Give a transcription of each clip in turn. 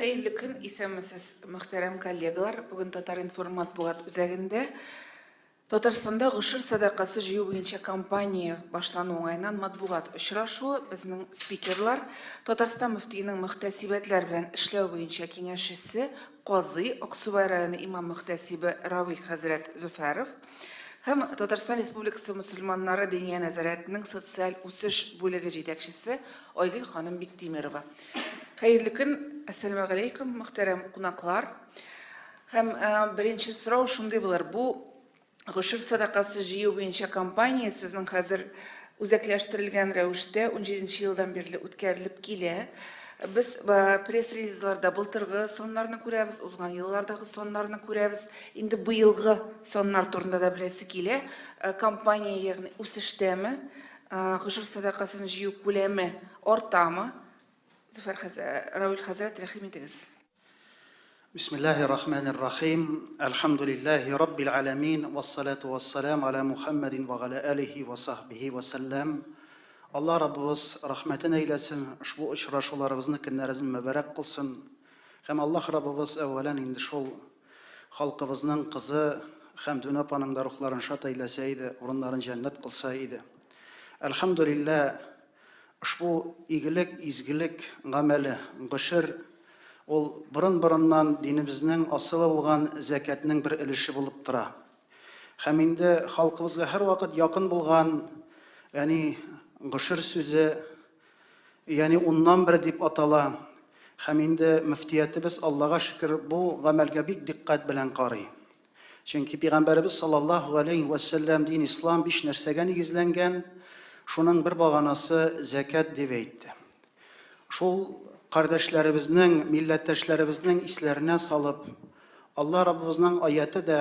Хәерле көн, исәнмесез, мөхтәрәм коллегалар. Бүген Татар-информ матбугат үзәгендә Татарстанда гошер сәдакасы җыю буенча кампания башлану уңаеннан матбугат очрашуы. Безнең спикерлар Татарстан мөфтиенең мөхтәсибәтләр белән эшләү буенча киңәшчесе, казый, Аксубай районы имам-мөхтәсибе Равил хәзрәт Зөфәров һәм Татарстан Республикасы мөселманнары Диния нәзарәтенең социаль үсеш бүлеге җитәкчесе Айгөл ханым Биктимерова. Хәерле көн, әссәламегаләйкүм, мөхтәрәм кунаклар. Һәм беренче сорау шундый булыр. Бу гошер сәдакасы җыю буенча кампания сезнең хәзер үзәкләштерелгән рәвештә 17 елдан бирле үткәрелеп килә. Без пресс-релизларда былтыргы саннарны күрәбез, узган еллардагы саннарны күрәбез. Инде быелгы саннар турында да беләсе килә. Кампания, ягъни үсештәме? Гошер сәдакасын җыю күләме артамы? Зөфәр хәзрәт, Равил хәзрәт, рәхим итегез. Бисмиллаһи рахмани рахим. Әлхәмдүлиллаһи раббил аламин. Вассалату вассалам аля Мухаммадин ва галя алихи ва сахбихи ва сәлләм. Алла Раббыбыз рәхмәтен әйләсен, ошбу очрашуларыбызны көннәребезне мөбарәк кылсын. Һәм Аллаһ Раббыбыз әүвәлән инде шул халкыбызның кызы Хәмдүнә апаның да рухларын шат әйләсә иде, урыннарын җәннәт кылса иде. Әлхәмдүлилләһ, Ошбу игелек, изгелек гамәле, гошер, ул борын-борыннан динебезнең асылы булган зәкятнең бер өлеше булып тора. Һәм инде халкыбызга һәрвакыт якын булган, ягъни гошер сүзе, ягъни уннан бер дип атала. Һәм инде мөфтиятебез, Аллага шөкер, бу гамәлгә бик дикъкать белән карый. Чөнки Пәйгамбәребез саллаллаһу галәйһи вә сәлләм дин ислам биш нәрсәгә нигезләнгән, шуның бер баганасы зәкят дип әйтте. Шул кардәшләребезнең, милләттәшләребезнең исләренә салып, Алла Раббыбызның аяте дә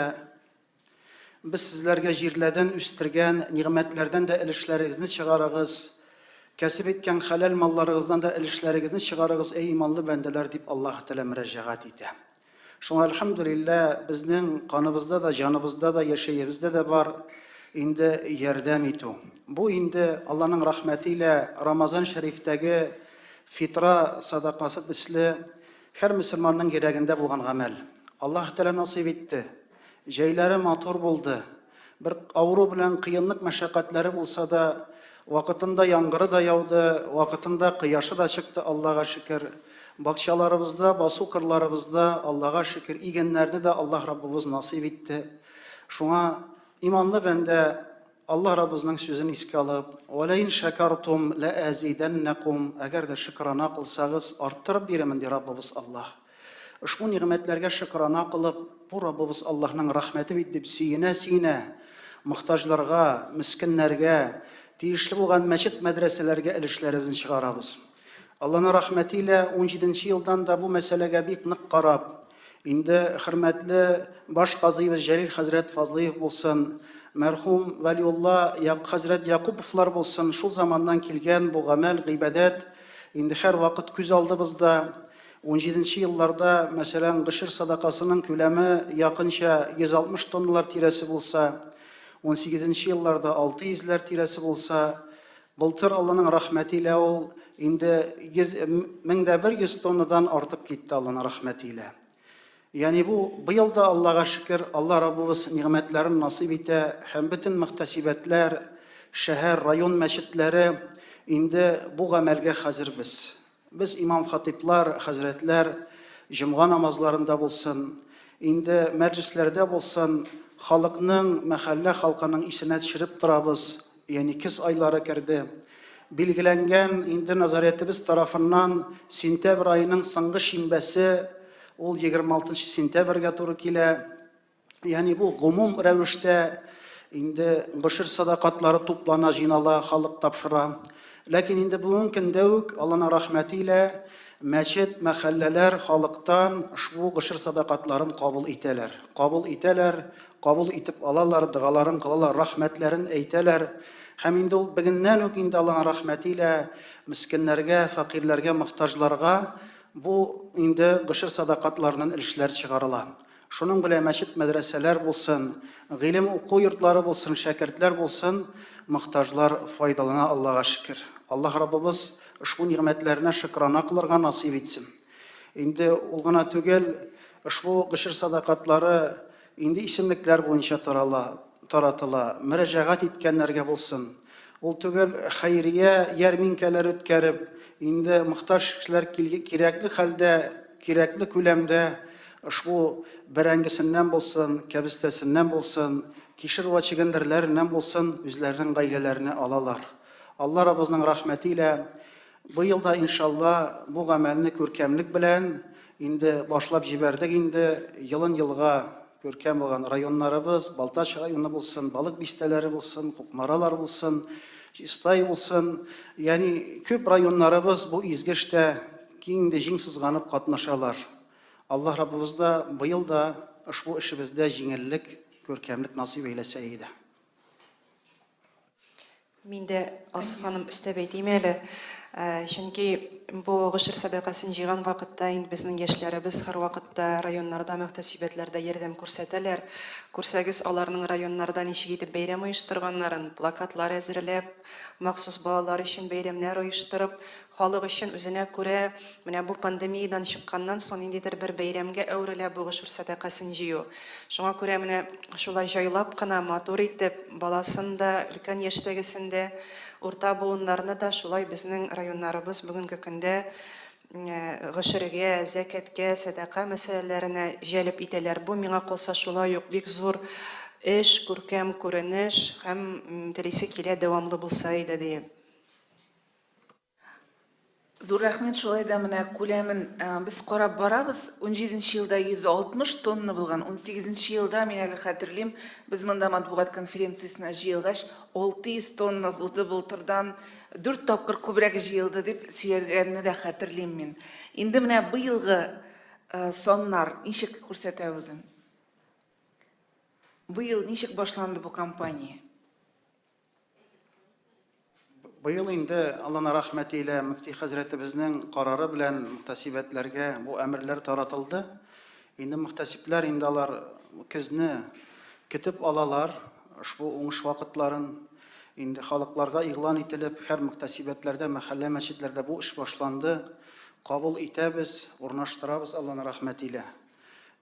Без сезләргә җирләрдән үстергән нигъмәтләрдән дә өлешләрегезне чыгарыгыз, кәсеп иткән хәләл малларыгыздан да өлешләрегезне чыгарыгыз, әй иманлы бәндәләр, дип Аллаһ Тәгалә мөрәҗәгать итә. Шуңа, әлхәмдүлилләһ, безнең каныбызда да, җаныбызда да, яшәебездә дә бар инде ярдәм итү. Бу инде Алланың рәхмәте илә Рамазан шәрифтәге фитра садакасы төсле һәр мөселманның йөрәгендә булган гамәл. Аллаһ Тәгалә насыйп итте. Җәйләре матур булды. Бер авыру белән кыенлык мәшәкатьләре булса да, вакытында яңгыры да яуды, вакытында кояшы да чыкты, Аллага шөкер. Бакчаларыбызда, басу-кырларыбызда, Аллага шөкер, игеннәрне дә Аллаһ Раббыбыз насыйп итте. Шуңа иманлы бәндә Аллаһ Раббыбызның сүзен искә алып, Вә ләин шәкәртум ләәзидәннәкум, әгәр дә шөкрана кылсагыз, арттырып бирермен, ди Раббыбыз Аллаһ. Ошбу нигъмәтләргә шөкрана кылып, бу Раббыбыз Аллаһның рәхмәте бит дип сөенә-сөенә, мохтаҗларга, мескеннәргә, тиешле булган мәчет-мәдрәсәләргә өлешләребезне чыгарабыз. Алланың рәхмәте илә унҗиденче елдан да бу мәсьәләгә бик нык карап, инде хөрмәтле баш казыебыз Җәлил хәзрәт Фазлыев булсын, мәрхүм Вәлиулла хәзрәт Якуповлар булсын, шул заманнан килгән бу гамәл, гыйбадәт инде һәрвакыт күз алдыбызда. Унҗиденче елларда, мәсәлән, гошер садакасының күләме якынча 160 тонналар тирәсе булса, унсигезенче елларда 600 ләр тирәсе булса, былтыр Алланың рәхмәте илә ул инде 100, 1100 тоннадан артып китте Алланың рәхмәте илә. Ягъни бу быел да Аллага шөкер, Алла Раббыбыз нигъмәтләрен насыйп итә һәм бөтен мөхтәсибәтләр, шәһәр, район мәчетләре инде бу гамәлгә хәзербез. Без имам-хатыйплар, хәзрәтләр, җомга намазларында булсын, инде мәҗлесләрдә булсын, халыкның, мәхәллә халкының исенә төшереп торабыз, ягъни көз айлары керде. Билгеләнгән инде назаретебез тарафыннан сентябрь аеның соңгы шимбәсе, ул 26 сентябрьгә туры килә. Ягъни бу гомум рәвештә инде гошер садакатлары туплана, җыйнала, халык тапшыра. Ләкин инде бүгенге көндә үк Алланың рәхмәте илә мәчет, мәхәлләләр халыктан ошбу гошер садакатларын кабул итәләр. Кабул итәләр, кабул итеп алалар, догаларын кылалар, рәхмәтләрен әйтәләр. Һәм инде ул бүгеннән үк инде Алланың рәхмәте илә мескеннәргә, фәкыйрьләргә, мохтаҗларга бу инде гошер садакатларыннан өлешләр чыгарыла. Шуның белән мәчет-мәдрәсәләр булсын, гыйлем уку йортлары булсын, шәкертләр булсын, мохтаҗлар файдалана, Аллага шөкер. Аллаһ Раббыбыз ошбу нигъмәтләренә шөкрана кылырга насыйп итсен. Инде ул гына түгел, ошбу гошер садакатлары инде исемлекләр буенча тарала, таратыла, мөрәҗәгать иткәннәргә булсын. Ул түгел, хәйрия ярминкәләр үткәреп, инде мохтаҗ кешеләр кирәкле хәлдә, кирәкле күләмдә ошбу бәрәңгесеннән булсын, кәбестәсеннән булсын, кишер вә чөгендерләреннән булсын, үзләренең гаиләләренә алалар. Алла Раббыбызның рәхмәте илә быел да, иншалла, бу гамәлне күркәмлек белән инде башлап җибәрдек инде, елын елга күркәм булган районнарыбыз, Балтач районы булсын, Балык бистәләре булсын, Кукмаралар булсын, Чистай булсын, ягъни күп районнарыбыз бу изге эштә киң инде җиң сызганып катнашалар. Аллаһ Раббыбыз да быел да ошбу эшебездә җиңеллек, күркәмлек насыйп әйләсә иде. Мин дә, Алсу ханым, өстәп әйтим әле. Чөнки бу гошер сәдакасын җыйган вакытта инде безнең яшьләребез һәрвакытта районнарда, мөхтәсибәтләрдә ярдәм күрсәтәләр. Күрсәгез, аларның районнарда ничек итеп бәйрәм оештырганнарын, плакатлар әзерләп, махсус балалар өчен бәйрәмнәр оештырып, Халык өчен үзенә күрә менә бу пандемиядән чыкканнан соң ниндидер бер бәйрәмгә әверелә бу гошер сәдакасын җыю. Шуңа күрә менә шулай җайлап кына, матур итеп, баласын да, өлкән яшьтәгесен дә, урта буыннарны да шулай безнең районнарыбыз бүгенге көндә гошергә, зәкяткә, сәдака мәсьәләләренә җәлеп итәләр. Бу миңа калса шулай ук бик зур эш, күркәм күренеш һәм телисе килә дәвамлы булса иде диеп. Зур рәхмәт, шулай да менә күләмен без карап барабыз. 17 елда 160 тонна булган, 18 елда, мин әле хәтерлим, без монда матбугат конференциясенә җыелгач, 600 тонна булды, былтырдан 4 тапкыр күбрәк җыелды дип сөйләгәнне дә хәтерлим мин. Инде менә быелгы саннар ничек күрсәтә үзен? Быел ничек башланды бу кампания? Быел инде Алланың рәхмәте илә мөфти хәзрәтебезнең карары белән мөхтәсибәтләргә бу әмерләр таратылды. Инде мөхтәсибләр инде алар көзне көтеп алалар, ошбу уңыш вакытларын. Инде халыкларга игълан ителеп, һәр мөхтәсибәтләрдә, мәхәллә мәчетләрдә бу эш башланды. Кабул итәбез, урнаштырабыз Алланың рәхмәте илә.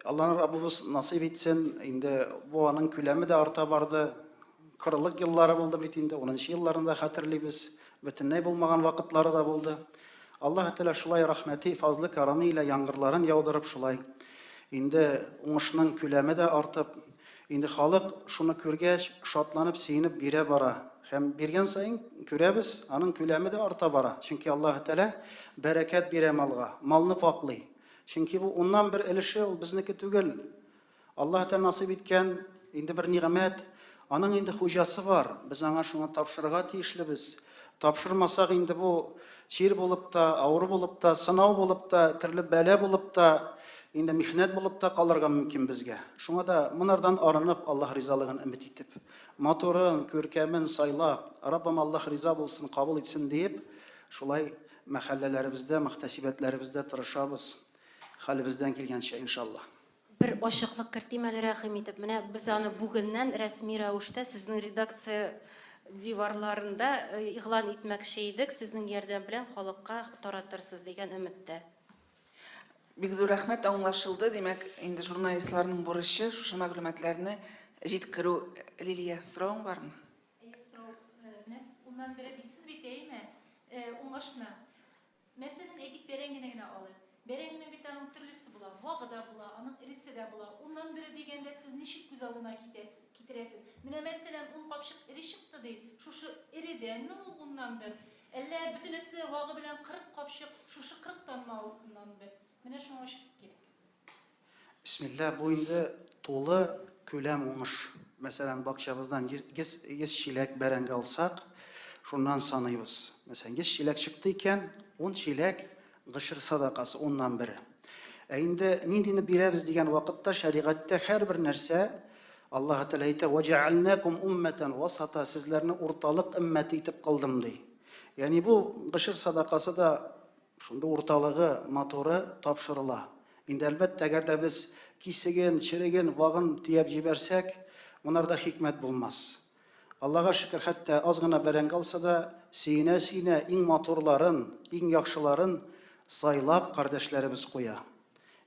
Аллаһ Раббыбыз насыйп итсен, инде бу аның күләме дә арта барды. Кырлык еллары булды бит инде, 10 елларын да хәтерлибез. Бөтенләй булмаган вакытлары да булды. Аллаһ Тәгалә шулай рәхмәте, фазлы карамы илә яңгырларын яудырып шулай. Инде уңышның күләме дә артып, инде халык шуны күргәч, шатланып, сөенеп бирә бара. Һәм биргән саен күрәбез, аның күләме дә арта бара. Чөнки Аллаһ Тәгалә бәрәкәт бирә малга, малны паклый. Чөнки бу уннан бер өлеше ул безнеке түгел. Аллаһ Тәгалә насыйп иткән инде бер нигъмәт, аның инде хуҗасы бар. Без аңа шуны тапшырырга тиешлебез. Тапшырмасак инде бу чир булып та, авыру булып та, сынау булып та, төрле бәла булып та, инде михнәт булып та калырга мөмкин безгә. Шуңа да монардан арынып, Аллаһ ризалыгын өмет итеп, матурын, күркәмен сайлап, Раббым Аллаһ риза булсын, кабул итсен диеп, шулай Мәхәлләләребездә, мөхтәсибәтләребездә тырышабыз, хәлебездән килгәнчә, иншаллаһ. Бер ачыклык кертим әле, рәхим итеп. Менә без аны бүгеннән рәсми рәвештә сезнең редакция диварларында игълан итмәкче идек, сезнең ярдәм белән халыкка таратырсыз дигән өметтә. Бик зур рәхмәт, аңлашылды. Димәк, инде журналистларның бурычы шушы мәгълүматларны җиткерү. Лилия, соравың бармы? Әйе, сорау. Менә сез уннан бере дисез бит, әйеме? Уңышны. Мәсәлән, әйтик, бәрәңгене генә алыйк. Бәрәңгенең бит аның төрлесе була, вагы да була, аның эресе дә була. Уннан бере дигәндә сез ничек күз алдына китерәсез? Менә, мәсәлән, ун капчык эре чыкты ди, шушы эредәнме ул уннан бер? Әллә бөтенесе вагы белән 40 капчык, шушы кырыктанмы ул уннан бер? Менә шуңа ачыклык кирәк. Бисмилла, бу инде тулы күләм уңыш. Мәсәлән, бакчабыздан 100 чиләк бәрәңге алсак, шуннан саныйбыз. Мәсәлән, 100 чиләк чыкты икән, 10 чиләк гошер садакасы, уннан бере. Ә инде ниндине бирәбез дигән вакытта шәригатьтә һәрбер нәрсә Аллаһ Тәгалә әйтә, "Ваҗәгальнакум умматан васата", сезләрне урталык өммәте итеп кылдым ди. Ягъни бу гошер садакасы да Шунда урталыгы, матуры тапшырыла. Инде, әлбәттә, әгәр дә без кисеген, череген, вагын төяп җибәрсәк, монарда хикмәт булмас. Аллага шөкер, хәтта аз гына бәрәңге алса да, сөенә-сөенә иң матурларын, иң яхшыларын сайлап кардәшләребез куя.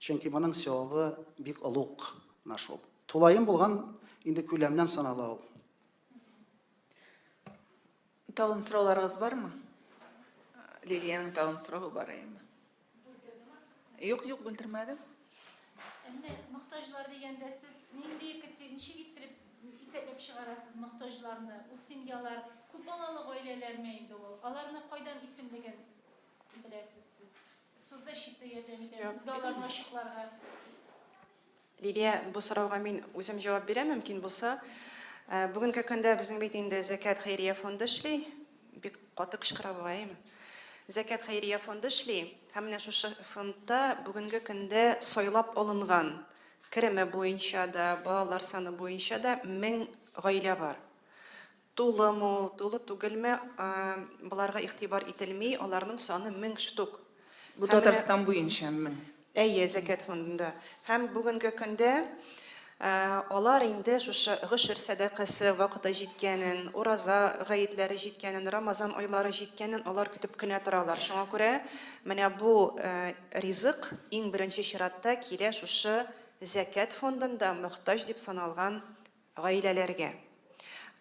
Чөнки моның сәвабы бик олуг менә шул. Тулаем булган инде күләмнән санала ул. Тагын сорауларыгыз бармы? Лилиянең тагын соравы бар, әйеме? Юк, юк, бүлдермәдем. Әмма мохтаҗлар дигәндә сез нинди ничек иттереп исәпләп чыгарасыз мохтаҗларны? Ул семьялар, күп балалы гаиләләрме инде ул? Аларны кайдан исемлеген беләсез сез? Соцзащита ярдәм итәме сезгә аларны ачыкларга? Лилия, бу сорауга мин үзем җавап бирәм, мөмкин булса. Бүгенге көндә безнең бит инде Зәкят хәйрия фонды эшли. Бик каты кычкыра бугай, әйеме? Зәкят хәйрия фонды эшли. Һәм менә шушы фондта бүгенге көндә сайлап алынган кереме буенча да, балалар саны буенча да 1000 гаилә бар. Тулымы ул, тулы түгелме, боларга игътибар ителми, аларның саны 1000 штук. Бу Татарстан буенча 1000. Әйе, Зәкят фондында. Һәм бүгенге көндә алар инде шушы гошер сәдакасы вакыты җиткәнен, ураза гаетләре җиткәнен, Рамазан айлары җиткәнен алар көтеп кенә торалар. Шуңа күрә менә бу ризык иң беренче чиратта килә шушы Зәкят фондында мохтаҗ дип саналган Гаиләләргә.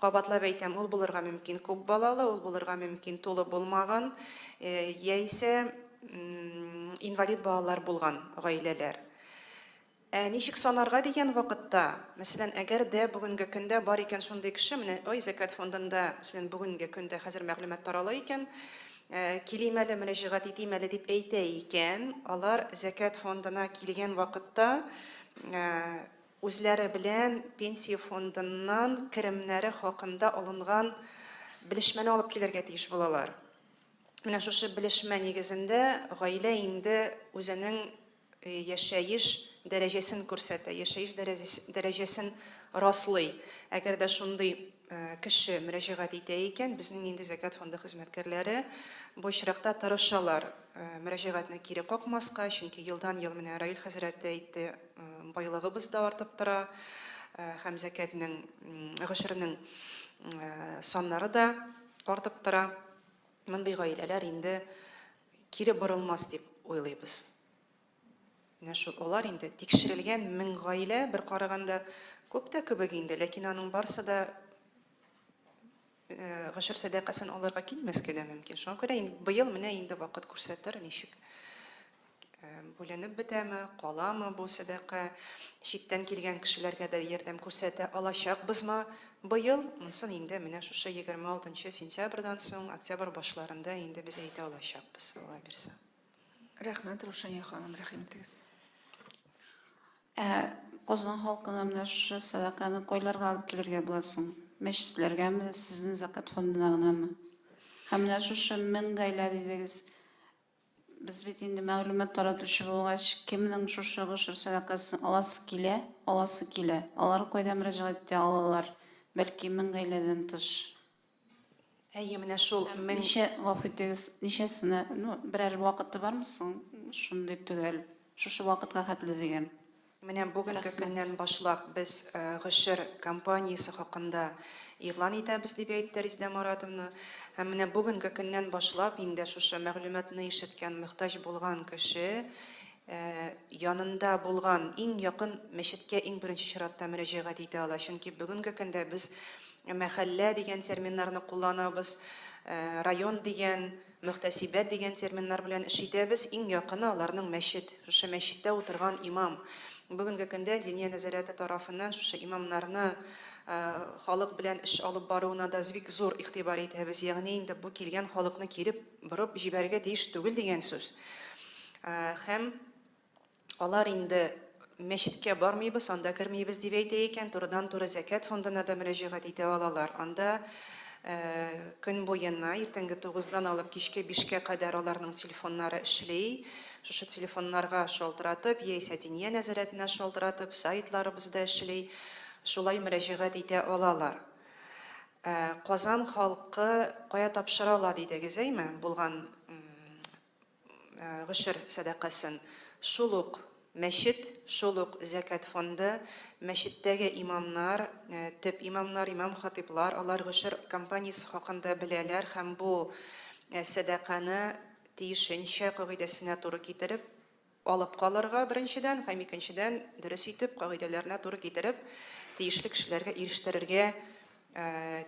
Кабатлап әйтәм, ул булырга мөмкин күп балалы, ул булырга мөмкин тулы булмаган, яисә инвалид балалар булган гаиләләр. Ә ничек санарга дигән вакытта, мәсәлән, әгәр дә бүгенге көндә бар икән шундый кеше, менә ой, Зәкят фондында, мәсәлән, бүгенге көндә хәзер мәгълүмат тарала икән, килим әле, мөрәҗәгать итим әле дип әйтә икән, алар Зәкят фондына килгән вакытта Үзләре белән Пенсия фондыннан керемнәре хакында алынган белешмәне алып килергә тиеш булалар. Менә шушы белешмә нигезендә гаилә инде үзенең яшәеш дәрәҗәсен күрсәтә, яшәеш дәрәҗәсен раслый. Әгәр дә шундый кеше мөрәҗәгать итә икән, безнең инде Зәкят фонды хезмәткәрләре бу очракта тырышалар мөрәҗәгатьне кире какмаска, чөнки елдан-ел, менә Раил хәзрәт тә әйтте, Байлыгыбыз да артып тора һәм зәкятнең, гошернең саннары да артып тора. Мондый гаиләләр инде кире борылмас дип уйлыйбыз. Менә шул алар инде тикшерелгән 1000 гаилә, бер караганда күп тә кебек инде, ләкин аның барсы да гошер сәдакасын алырга килмәскә дә мөмкин. Шуңа күрә инде быел менә инде вакыт күрсәтер, ничек бүленеп бетәме, каламы бу сәдака, читтән килгән кешеләргә дә ярдәм күрсәтә алачакбызмы быел, монысын инде менә шушы 26 сентябрьдән соң, октябрь башларында инде без әйтә алачакбыз, Алла бирсә. Рәхмәт, Рушания ханым, рәхим итегез. Ә Казан халкына менә шушы сәдаканы кайларга алып килергә була соң? Мәчетләргәме, сезнең зәкят фондына гынамы? Һәм менә шушы 1000 гаилә дидегез. Без бит инде мәгълүмат таратучы булгач, кемнең шушы гошер сәдакасын аласы килә, аласы килә, алар кайда мөрәҗәгать итә алалар? Бәлки 1000 гаиләдән тыш. Әйе, менә шул 1000. Ничә, гафу итегез, ничәсенә, ну, берәр вакыты бармы соң шундый төгәл, шушы вакытка хәтле дигән? Менә бүгенге көннән башлап без гошер кампаниясе хакында игълан итәбез, дип әйтте Резидә Маратовна. Һәм менә бүгенге көннән башлап инде шушы мәгълүматны ишеткән, мохтаҗ булган кеше янында булган иң якын мәчеткә иң беренче чиратта мөрәҗәгать итә ала. Чөнки бүгенге көндә без мәхәллә дигән терминнарны кулланабыз, район дигән, мөхтәсибәт дигән терминнар белән эш итәбез. Иң якыны аларның мәчет, шушы мәчеттә утырган имам. Бүгенге көндә Диния нәзарәте тарафыннан шушы имамнарны халык белән эш алып баруына да бик зур игътибар итәбез. Ягъни инде бу килгән халыкны кире борып җибәрергә тиеш түгел дигән сүз. Һәм алар инде мәчеткә бармыйбыз, анда кермибез дип әйтә икән, турыдан-туры Зәкят фондына да мөрәҗәгать итә алалар. Анда көн буена, иртәнге тугыздан алып кичке бишкә кадәр аларның телефоннары эшли. Шушы телефоннарга шалтыратып, яисә Диния нәзарәтенә шалтыратып, сайтларыбыз да эшли, шулай мөрәҗәгать итә алалар. Ә Казан халкы кая тапшыра ала дидегез, әйме? Булган гошер сәдакасын. Шул ук мәчет, шул ук зәкят фонды, мәчеттәге имамнар, төп имамнар, имам-хатыйплар, алар гошер кампаниясе хакында беләләр һәм бу сәдаканы тиешенчә кагыйдәсенә туры китереп алып калырга, беренчедән, һәм икенчедән, дөрес итеп, кагыйдәләренә туры китереп, тиешле кешеләргә ирештерергә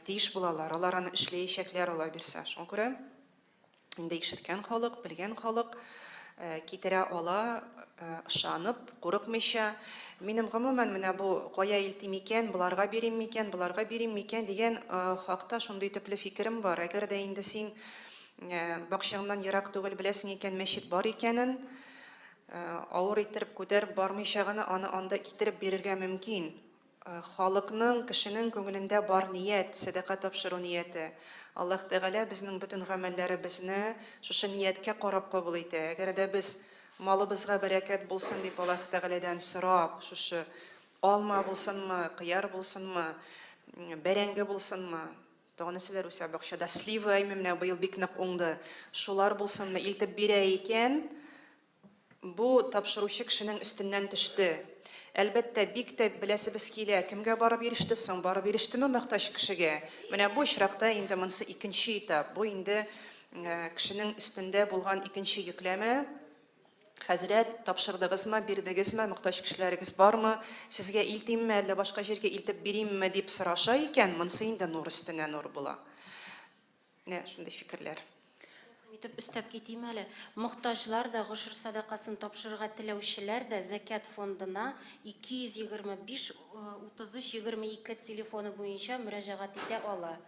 тиеш булалар. Алар аны эшләячәкләр, Алла бирсә. Шуңа күрә инде ишеткән халык, белгән халык китерә ала, ышанып, курыкмыйча. Минем гомумән менә бу кая илтим икән, боларга бирим микән, боларга бирим микән дигән хакта шундый төпле фикерем бар. Әгәр дә инде син бакчаңнан ерак түгел беләсең икән мәчет бар икәнен, авыр иттереп күтәреп бармыйча гына аны анда китереп бирергә мөмкин. Халыкның, кешенең күңелендә бар ният, сәдака тапшыру нияте. Аллаһ Тәгалә безнең бөтен гамәлләребезне шушы нияткә карап кабул итә. Әгәр дә без малыбызга бәрәкәт булсын дип Аллаһ Тәгаләдән сорап, шушы алма булсынмы, кыяр булсынмы, бәрәңге булсынмы, тагын нәрсәләр үсә бакчада, слива әйме менә быел бик нык уңды, шулар булсынмы, илтеп бирә икән, Бу тапшыручы кешенең өстеннән төште. Әлбәттә, бик тә беләсебез килә, кемгә барып иреште соң, барып ирештеме мохтаҗ кешегә? Менә бу очракта инде монысы икенче этап, бу инде кешенең өстендә булган икенче йөкләмә. Хәзрәт, тапшырдыгызмы, бирдегезме, мохтаҗ кешеләрегез бармы, сезгә илтимме, әллә башка җиргә илтеп биримме, дип сораша икән, монысы инде нур өстенә нур була. Менә шундый фикерләр. Рәхим итеп өстәп китим әле, мохтаҗлар да, гошер сәдакасын тапшырырга теләүчеләр дә Зәкят фондына 225 33 22 телефоны буенча мөрәҗәгать итә ала.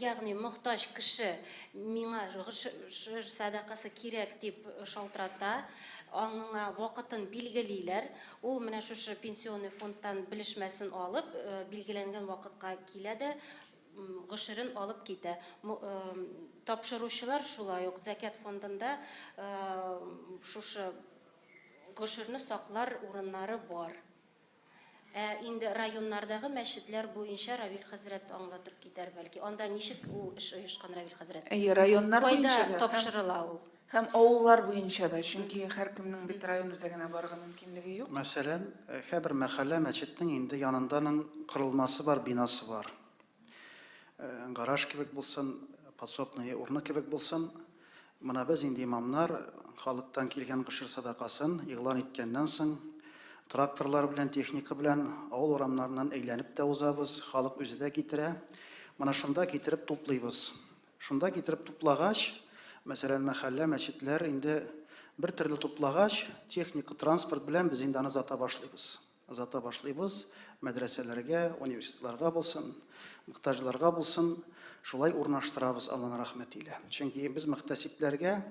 Ягъни мохтаҗ кеше миңа гошер сәдакасы кирәк дип шалтырата, аңа вакытын билгелиләр. Ул менә шушы пенсионный фондтан белешмәсен алып, билгеләнгән вакытка килә дә, гошерен алып китә. Тапшыручылар шулай ук Зәкят фондында шушы гошерне саклар урыннары бар. Ә инде районнардагы мәчетләр буенча Равил хәзрәт аңлатып китәр бәлки. Анда ничек ул эш оешкан, Равил хәзрәт? Әйе, районнар буенча да. Кайда тапшырыла ул? Һәм авыллар буенча да, чөнки һәркемнең бит район үзәгенә барырга мөмкинлеге юк. Мәсәлән, һәрбер мәхәллә мәчетнең инде янында аның корылмасы бар, бинасы бар. Гараж кебек булсын, подсобный урыны кебек булсын. Менә без инде имамнар халыктан килгән гошер садакасын игълан иткәннән соң, тракторлар белән, техника белән авыл урамнарыннан әйләнеп тә узабыз, халык үзе дә китерә. Менә шунда китереп туплыйбыз. Шунда китереп туплагач, мәсәлән, мәхәллә, мәчетләр инде бер төрле туплагач, техника, транспорт белән без инде аны озата башлыйбыз. Озата башлыйбыз, мәдрәсәләргә, университетларга булсын, мохтаҗларга булсын, шулай урнаштырабыз Алланың рәхмәте илә. Чөнки без мөхтәсибләргә,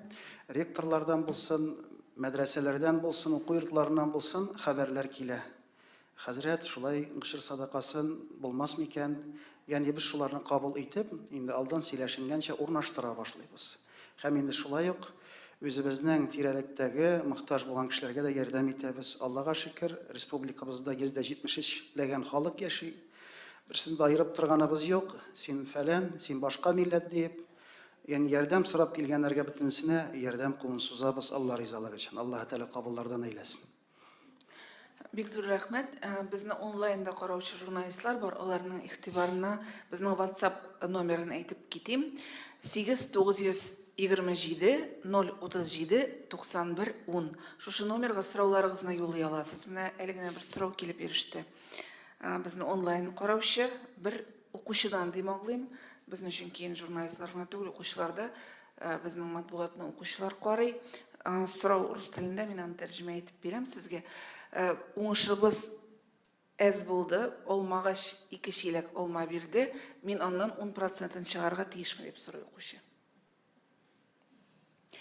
ректорлардан булсын, мәдрәсәләрдән булсын, уку йортларыннан булсын, хәбәрләр килә. Хәзрәт, шулай гошер садакасын булмас микән? Ягъни без шуларны кабул итеп, инде алдан сөйләшенгәнчә урнаштыра башлыйбыз. Һәм инде шулай ук үзебезнең тирәлектәге мохтаҗ булган кешеләргә дә ярдәм итәбез. Аллага шөкер, республикабызда 173 ләгән халык яши. Берсен дә аерып торганыбыз юк, син фәлән, син башка милләт диеп. Ягъни ярдәм сорап килгәннәргә бөтенесенә ярдәм кулын сузабыз Алла ризалыгы өчен. Аллаһы Тәгалә кабуллардан әйләсен. Бик зур рәхмәт. Безне онлайнда караучы журналистлар бар. Аларның игътибарына безнең WhatsApp номерын әйтеп китим. 8 927 037 91 10. Шушы номерга сорауларыгызны юллый аласыз. Менә әле генә бер сорау килеп иреште. Безне онлайн караучы бер укучыдан дим аңлыйм. Безне чөнки журналистлар гына түгел, укучылар да Безнең матбугатны укучылар карый. Сорау рус телендә, мин аны тәрҗемә итеп бирәм сезгә. Уңышыбыз әз булды, алмагач ике чиләк алма бирде, мин аннан 10 процентын чыгарырга тиешме дип сорый укучы.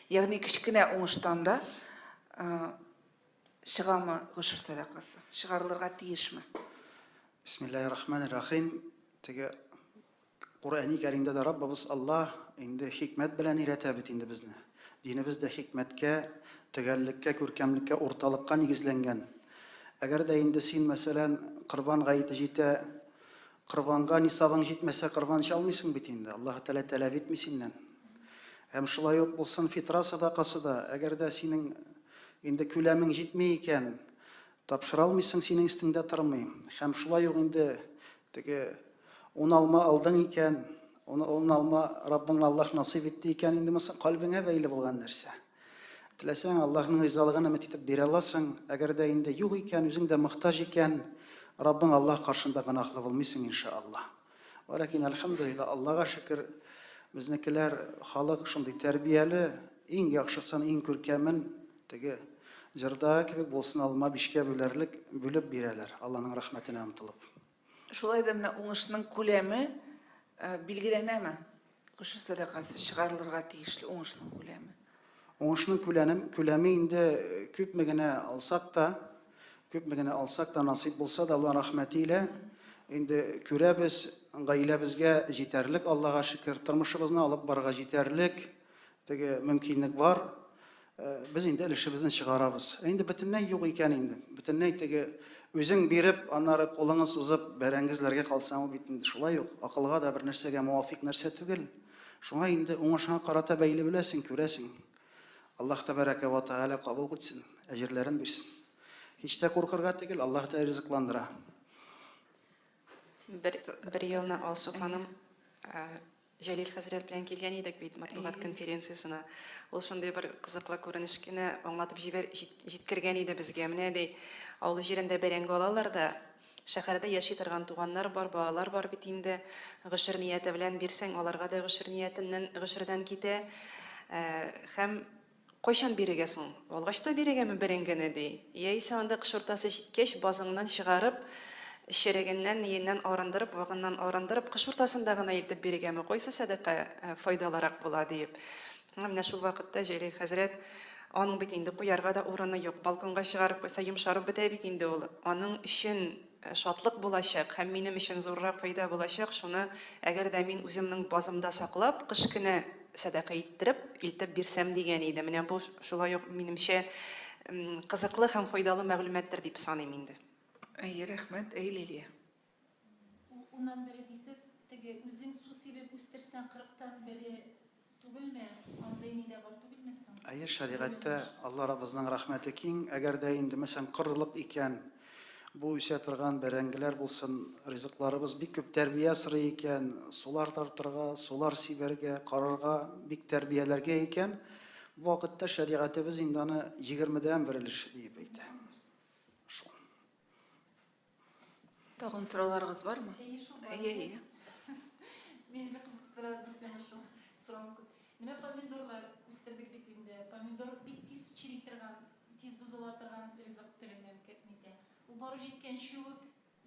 Ягъни кечкенә уңыштан да чыгамы гошер сәдакасы? Чыгарылырга тиешме? Бисмиллаһир-рахманир-рахим. Теге Коръәни Кәримдә дә Раббыбыз Аллаһ инде хикмәт белән өйрәтә бит инде безне. Динебез дә хикмәткә, төгәллеккә, күркәмлеккә, урталыкка нигезләнгән. Әгәр дә инде син, мәсәлән, Корбан гаете җитә, корбанга нисабың җитмәсә, корбан чалмыйсың бит инде. Аллаһы Тәгалә таләп итми синнән. Һәм шулай ук булсын фитра садакасы да, әгәр дә синең инде күләмең җитми икән, тапшыра алмыйсың, синең өстеңдә тормый. Һәм шулай ук инде теге ун алма алдың икән, Ун, ун алма Раббың Аллаһ насыйп итте икән, инде монысы кальбеңә бәйле булган нәрсә. Теләсәң, Аллаһның ризалыгын өмет итеп бирә аласың. Әгәр дә инде юк икән, үзең дә мохтаҗ икән, Раббың Аллаһ каршында гөнаһлы булмыйсың, иншаАллаһ. Вәләкин, әлхәмдүлилләһ, Аллага шөкер, безнекеләр, халык шундый тәрбияле, иң яхшысын, иң күркәмен, теге җырдагы кебек булсын алма бишкә бүләрлек бүлеп бирәләр, Алланың рәхмәтенә омтылып. Шулай да менә уңышның күләме билгеләнәме? Гошер сәдакасы чыгарылырга тиешле уңышның күләме. Уңышның күләнем, күләме инде күпме генә алсак та, күпме генә алсак та, насыйп булса да, Алла рәхмәте илә, инде күрәбез, гаиләбезгә җитәрлек, Аллага шөкер, тормышыбызны алып барырга җитәрлек теге мөмкинлек бар. Без инде өлешебезне чыгарабыз. Ә инде бөтенләй юк икән инде, бөтенләй теге үзең биреп, аннары кулыңны сузып бәрәңге эзләргә калсаң, ул бит инде шулай ук акылга да бер нәрсәгә муафик нәрсә түгел. Шуңа инде уңышыңа карата бәйле беләсең, күрәсең. Аллаһ тәбәрәкә вә тәгалә кабул итсен, әҗерләрен бирсен. Һич тә куркырга түгел, Аллаһ Тәгалә ризыкландыра. Бер, бер елны Алсу ханым Җәлил хәзрәт белән килгән идек бит матбугат конференциясенә. Ул шундый бер кызыклы күренеш кенә аңлатып җибәр, җиткергән иде безгә. Менә ди, авыл җирендә бәрәңге алалар да, шәһәрдә яши торган туганнар бар, балалар бар бит инде. Гошер нияте белән бирсәң, аларга да гошер ниятеннән, гошердән китә. Һәм Кайчан бирергә соң? Алгач та бирергәме бәрәңгене, ди. Яисә анда кыш уртасы җиткәч, базыңнан чыгарып, черегеннән, ниеннән арындырып, вагыннан арындырып, кыш уртасында гына илтеп бирергәме? Кайсы сәдака файдалырак була, диеп. Менә шул вакытта Җәлил хәзрәт, Аның бит инде куярга да урыны юк. Балконга чыгарып куйса, йомшарып бетә бит инде ул. Аның өчен шатлык булачак һәм минем өчен зуррак файда булачак, шуны әгәр дә мин үземнең базымда саклап, кыш көне сәдака иттереп, илтеп бирсәм дигән иде. Менә бу шулай ук, минемчә, кызыклы һәм файдалы мәгълүматтыр дип саныйм инде. Әйе, рәхмәт. Әйе, Лилия. Ул уннан бере дисез, теге үзең су сибеп үстерсәң кырыктан бере түгелме, андый ни дә бар түгелме соң? Әйе, шәригатьтә Алла Раббызның рәхмәте киң, әгәр дә инде, мәсәлән, корылык икән, бу үсә торган бәрәңгеләр булсын, ризыкларыбыз бик күп тәрбия сорый икән, сулар тартырга, сулар сибәргә, карарга, бик тәрбияләргә икән, бу вакытта шәригатебез инде аны егермедән бер өлеше диеп әйтә. Шул. Тагын сорауларыгыз бармы? Әйе, шул бар. Әйе, әйе. Мине бик кызыксындыра бу тема шул. Соравым күп. Менә помидорлар үстердек бит инде. Помидор бик тиз чери торган, тиз бозыла торган ризык төреннән нитә. Ул барып җиткәнче үк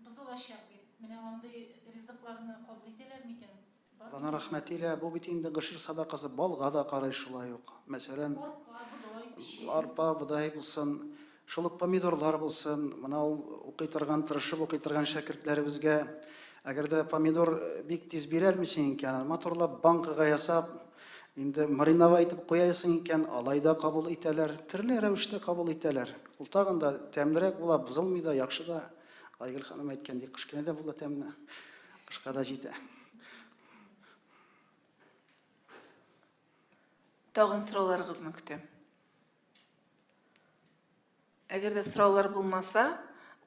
бозылачак бит. Менә андый ризыкларны кабул итәләр микән? Алланың рәхмәте илә, бу бит инде гошер садакасы балга да карый шулай ук. Мәсәлән, Арпа, бодай, печән. Арпа, бодай булсын, шул ук помидорлар булсын. Менә ул укый торган, тырышып укый торган шәкертләребезгә, әгәр дә помидор бик тиз бирәлмисең икән, матурлап банкага ясап, инде мариновать итеп куясың икән, алай да кабул итәләр. Төрле рәвештә кабул итәләр. Ул тагын да тәмлерәк була, бозылмый да, яхшы да. Айгөл ханым әйткәндәй, кыш көне дә була тәмле. Кышка да җитә. Тагын сорауларыгызны көтәм. Әгәр дә сораулар булмаса,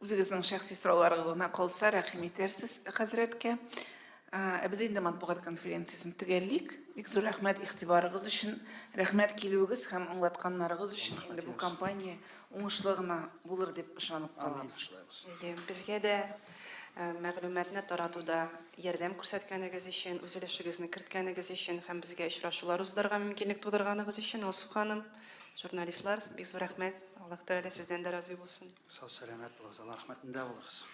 үзегезнең шәхси сорауларыгыз гына калса, рәхим итәрсез хәзрәткә. Ә без инде матбугат конференциясен төгәллик. Бик зур рәхмәт игътибарыгыз өчен, рәхмәт килүегез һәм аңлатканнарыгыз өчен. Инде бу кампания уңышлы гына булыр дип ышанып калабыз. Әйе, безгә дә мәгълүматны таратуда ярдәм күрсәткәнегез өчен, үз өлешегезне керткәнегез өчен һәм безгә очрашулар уздырырга мөмкинлек тудырганыгыз өчен, Алсу ханым, журналистлар, бик зур рәхмәт. Аллаһ Тәгалә сездән дә разый булсын. Сау-сәламәт булыгыз, Алла рәхмәтендә булыгыз.